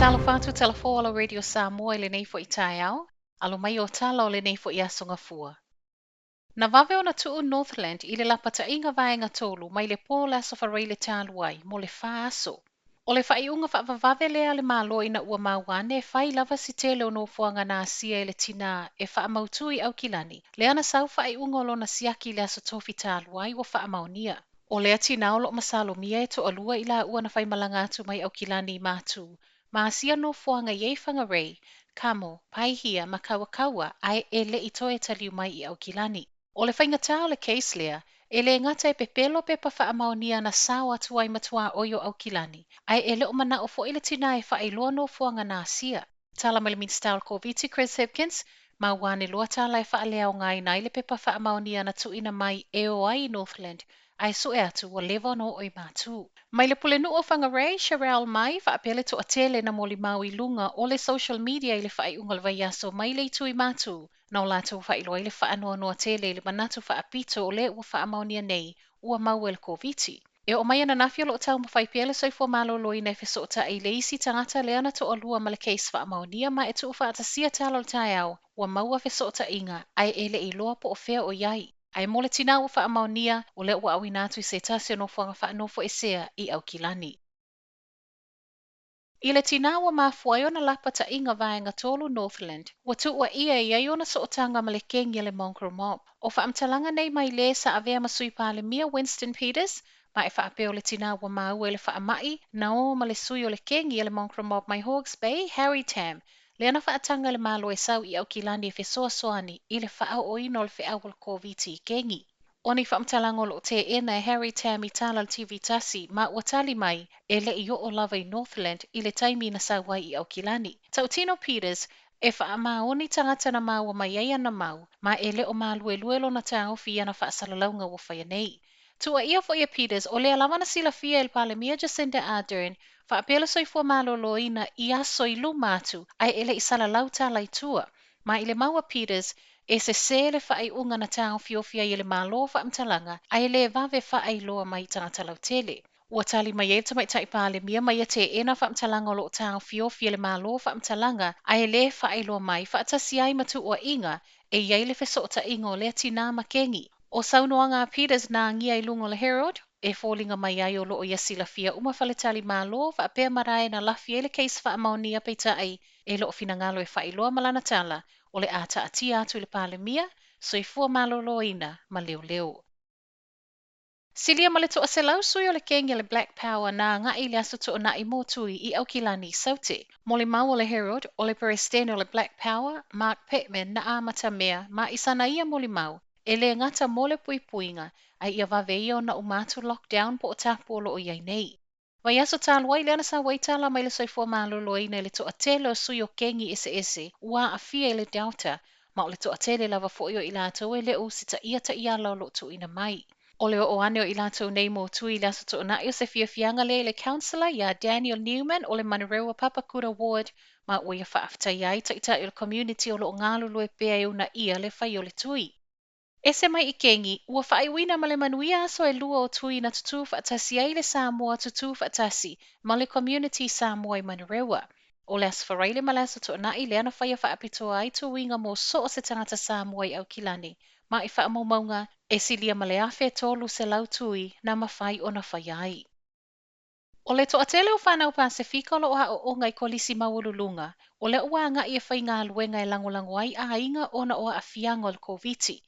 Talofa atu Talafou o la Radio Samoa i lenei foi taeao, alo mai o tala o lenei foi aso gafua. Na vave ona tuu Northland i le lapataiga vaega tolu mai le po o le Aso Faraile talu ai mo le fa aso. O le faaiuga faavavave lea a le Malo ina ua maua ane e fai lava si tele o nofoaga na asia e le tinā e faamautu i Aukilani, lea na sau faaiuga o lona siaki i le aso Tofi talu ai ua faamaonia. O lea tinā o lo o masalomia e toalua i laua na faimalaga atu mai Aukilani i Matu, ma asia nofoaga i ai Whangarei, Kamo, Paihia ma Kawakawa ae e le i toe taliu mai i Aukilani. O le faigata o le case lea, e le gata e pepelo pepa faamaonia na sao atu ai ma tuaoi o Aukilani, ae e le o manao foi le tinā e faailoa nofoaga na asia. Tala mai le Minisita o le Koviti Chris Hipkins, maua ane loa tala e faaleaogaina ai le pepa faamaonia na tuuina mai e o ai i Northland, ae sue atu ua leva ona oo i Matu. Mai le pulenuu o Whangarei, Sherelle Mai, faapea le toatele na molimau i luga o le social media i le faaiuga o le vaiaso mai le itu i Matu, na o latou faailoa ai le faanoanoa tele i le manatu faapito o le ua faamaonia nei ua maua i le Koviti. E oo mai ananafi o lo o taumafai pea le soifua maloloina e fesootai i le isi tagata lea na toalua ma le case faamaonia ma e tuufaatasia tala o le taeao ua maua fesootaiga ae e le iloa po o fea o i ai. Ae mo le tinā ua faamaonia, o lea ua auina atu i se tasi o nofoaga faanofoesea i Aukilani. I le tinā ua mafua ai ona lapataiga vaega tolu Northland, ua tuuaia e i ai ona sootaga ma le kengi a le Mongrel Mob. O faamatalaga nei mai le sa avea ma sui palemia Winston Peters, ma e faapea o le tinā ua maua i le faamai na o ma le sui o le kengi a le Mongrel Mob mai Hawke's Bay, Harry Tam, lea na faataga e le Malo e sau i Aukilani e fesoasoani i le faaooina o le feau o le Koviti i kengi. O nei faamatalaga o lo o teena e Harry Tam i tala i le TV tasi, ma ua tali mai e le i oo lava i Northland i le taimi na sau ai i Aukilani. Tautino Peters, e faamaoni tagata na maua mai ai ana mau, ma e le o maluelue lona taofi i ana faasalalauga ua faia nei. Tuuaia foi e Peters, o lea lava na silafia e le Palemia Jacinda Ardern, faapea le soifua maloloina i aso i luma atu, ae e le i salalau tala i tua. Ma i le mau a Peters, e sesē le faaiuga na taofiofi ai e le Malo faamatalaga, ae le vave faailoa mai i tagata lautele. Ua tali mai ai le tamaitai Palemia ma ia teena faamatalaga o lo o taofiofi e le Malo faamatalaga, ae le faailoa mai faatasi ai ma tuuaiga e i ai le fesootaiga o lea tinā ma kengi. O saunoaga a Peters na agia i luga o le Herald, e foliga mai ai o lo o ia silafia uma faletali Malo faapea marae na lafi ai le case faamaonia peitai e le o finagalo e faailoa ma lana tala o le a taatia atu i le Palemia, Soifua Maloloina ma Leoleo. Silia ma le 100 sui o le kengi a le Black Power na agai i le aso Toonai mo Tui i Aukilani i Saute. Mo le mau o le Herald, o le Peresetene o le Black Power, Mark Pittman na amatamea ma i sana ia molimau, e le gata mo le puipuiga, ae ia vave ia ona uma atu lockdown po o tapu o lo o i ai nei. Vaiaso talu ai lea na sau ai tala mai le soifua maloloina i le toatele o sui o kengi eseese ua aafia i le Delta, ma o le toatele lava foi o i latou e le o usitaia taiala o lo o tuuina mai. O le oo ane o i latou nei mo Tui i le aso Toonai o se fiafiaga lea i le councillor iā Daniel Newman o le Manurewa Papakura Ward ma ua ia faafetaia ai taitai o le community o lo o galulue pea e uunaia le fai o le tui. Ese mai i kengi, ua faaiuina ma le manuia aso e lua o Tui na tutū faatasi ai le Samoa Tutū Faatasi ma le community Samoa i Manurewa. O le Aso Faraile ma le Aso Toonai lea na faia faapitoa ai tuiga mo so o se tagata Samoa i Aukilani ma i faamaumauga e silia ma le 1300 tui na mafai ona faia ai. O le toatele o fanau Pasefika o lo o aooga i kolisi maualuluga, o lea ua agai e faigaluega e lagolago ai aiga ona o aafiaga o le Koviti.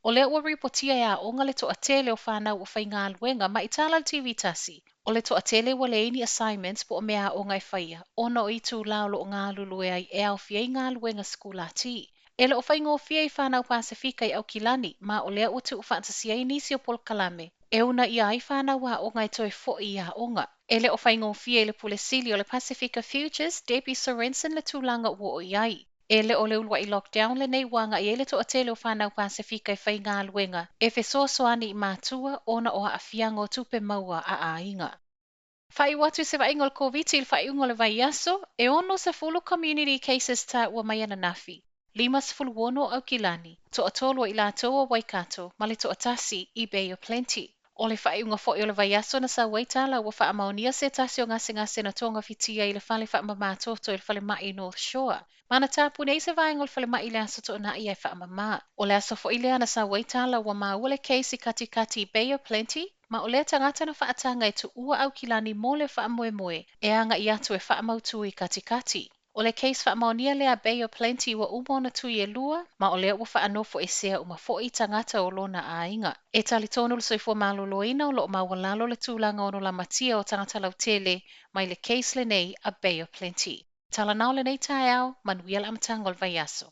O lea ua ripotia e aoga le toatele o fanau ua faigaluega ma i tala i le TV tasi, o le toatele ua leai ni assignments po o mea aoga e faia ona o itulā o lo o galulue ai e aofia ai galuega sikulati. E le o faigofie i fanau Pasefika i Aukilani, ma o lea ua tuufaatasia ai nisi o polokalame e uunaia ai fanau aoga e toe foi i aoga. E le o faigofie i le Pule Sili o le Pasifika Futures, Debbie Sorensen le tulaga ua oo i ai. E le o le uluai lockdown lenei ua agai ai le toatele o fanau Pasefika e faigaluega e fesoasoani i matua ona o aafiaga o tupe maua a aiga. Faaiu atu i se vaaiga o le Koviti i le faaiuga o le vaiaso, e 60 community cases taua mai ananafi, 56 o Aukilani, toatolu o i latou o Waikato ma le toatasi i Bay of Plenty. O le faaiuga foi o le vaiaso na sau ai tala ua faamaonia se tasi o gasegase na togafitia i le fale faamamatoto i le falemai i North Shore. Ma na tapuni ai se vaega o le falemai i le Aso Toonai ae faamama. O le aso foi lea na sau ai tala ua maua le case i Katikati i Bay of Plenty, ma o lea tagata na faataga e tuua Aukilani mo le faamoemoe e agai atu e faamautu i Katikati. O le case faamaonia lea a Bay of Plenty ua uma ona tui e lua, ma o lea ua faanofoesea uma foi tagata o lona aiga. E talitonu le Soifua Maloloina o lo o maualalo le tulaga ono lamatia o tagata lautele mai le case lenei a Bay of Plenty. Talanao lenei taeao, manuia le amataga o le vaiaso.